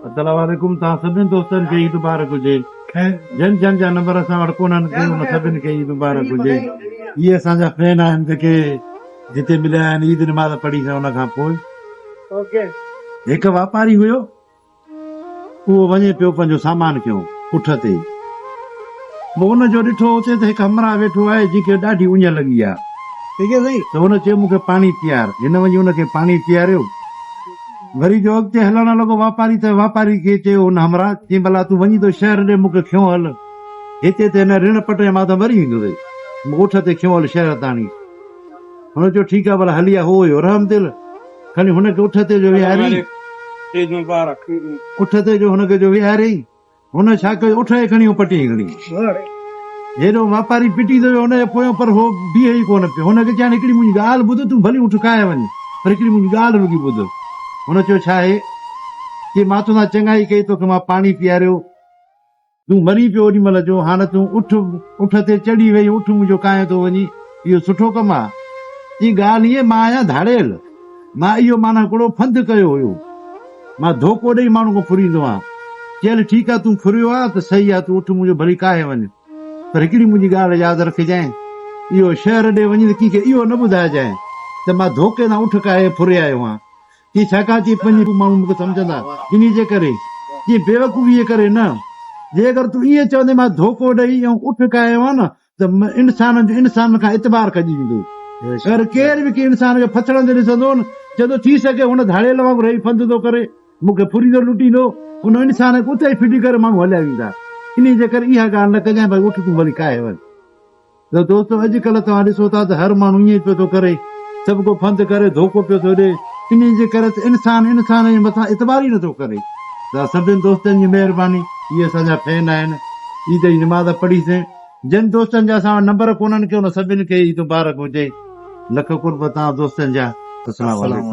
السلام عليڪم توهان سڀني دوستن کي عيد مبارڪ هجي جن جن جا نمبر اسان وٽ ڪونهن ڪي ان سڀني کي عيد مبارڪ هجي اهي اسان جا فين آهن جيڪي جتي مليا آهن عيد نماز پڙهي سان ان کان پوء هڪ واپاري هيو اهو وڃي پيو پنهنجو سامان کنيو اٺ تي. پوء ان جو ڏٺو اتي ته هڪ همراهه ويٺو آهي جنهن کي ڏاڍي اڃ لڳي آ. ته هن چيو مون کي پاڻي پيار. هن وڃي ان کي پاڻي پياريو. وري جو اڳتي هلڻ لڳو واپاري ته واپاري کي چيو هن همراهه چيائين ڀلا تون وڃين ٿو شهر ڏي مون کي کنيو هل. هتي ته هن رڻ پٽ ۾ مان ته مري ويندس. مون کي اٺ تي کنيو هل شهر تاڻي. هن چيو ٺيڪ آ ڀلا هلي آ. هو هيو رحم دل. کڻي هن کي اٺ تي جو ويهاريائين. عيد مبارڪ. اٺ تي جو هن کي جو ويهاريائين. هن ڇا ڪيو اٺ کي کڻي هو پٽيائين کڻي. هيڏو واپاري پٽيندو ويو هن جي پويان پر هو بيهي ئي ڪونه پيو. هن کي چيائين هڪڙي منهنجي ڳالهه ٻڌ تون ڀلي اٺ ڪاهي وڃ پر هڪڙي منهنجي ڳالهه رڳي ٻڌ. هن چيو ڇا آهي؟ چي مان توسان چڱائي ڪئي توکي مان پاڻي پياريو. تون مرين پيو اوڏي مهل جو هاڻ تون اٺ اٺ تي چڙهي ويهي اٺ منهنجو ڪانهين ٿو وڃي اهو سٺو ڪم آ؟ چي ڳالهه ائين مان آهيان ڌاڙيل مان اهو معنيٰ هڪڙو ڦند ڪيو هيو مان ڌوڪو ڏئي ماڻهن کان ڦريندو آهيان چي هل ٺيڪ آ تون ڦريو آ ته صحيح آ تون اٺ منهنجو ڀلي ڪاهي وڃ پر هڪڙي منهنجي ڳالهه ياد رکجانء اهو شهر ڏي وڃين ته ڪنهن کي اهو نه ٻڌائجانء ته مان ڌوڪي سان اٺ ڪاهي ڦري آيو آهيان چي ڇاڪاڻ چي پنهنجي ماڻهو مون کي سمجهندا انهي جي ڪري چي بيوقوفي جي ڪري نه جي اگر تون ائين چوندين مان ڌوڪو ڏئي ۽ اٺ ڪاهيو آهيان نه ته انسانن جو انسانن کان اعتبار کڄي ويندو اگر ڪير به ڪنهن انسان کي ڦٿڙندي ڏسندو نه چوندو ٿي سگهي هن ڌاڙيل وانگر هي ڦند ٿو ڪري مون کي ڦريندو لٽيندو ان انسان کي اتي ئي ڦٽي ڪري ماڻهو هليا ويندا انهي جي ڪري اها ڳالهه نه ڪجانء ڀائي اٺ تون ڀلي ڪاهي وڃ. ته دوستو اڄ ڪلهه توهان ڏسو ٿا ته هر ماڻهو ائين پيو ٿو ڪري، سڀ ڪو ڦند ڪري ڌوڪو پيو ٿو ڏئي، انهي جي ڪري ته انسان انسان جي مٿان اعتبار ئي نٿو ڪري. ته سڀن دوستن جي مهرباني، اهي اسان جا فين آهن، عيد جي نماز پڙهي سين، جن دوستن جا اسان وٽ نمبر ڪونهن ڪي ان سڀن کي عيد مبارڪ هجي، لک قرب توهان دوستن جا، السلام عليڪم.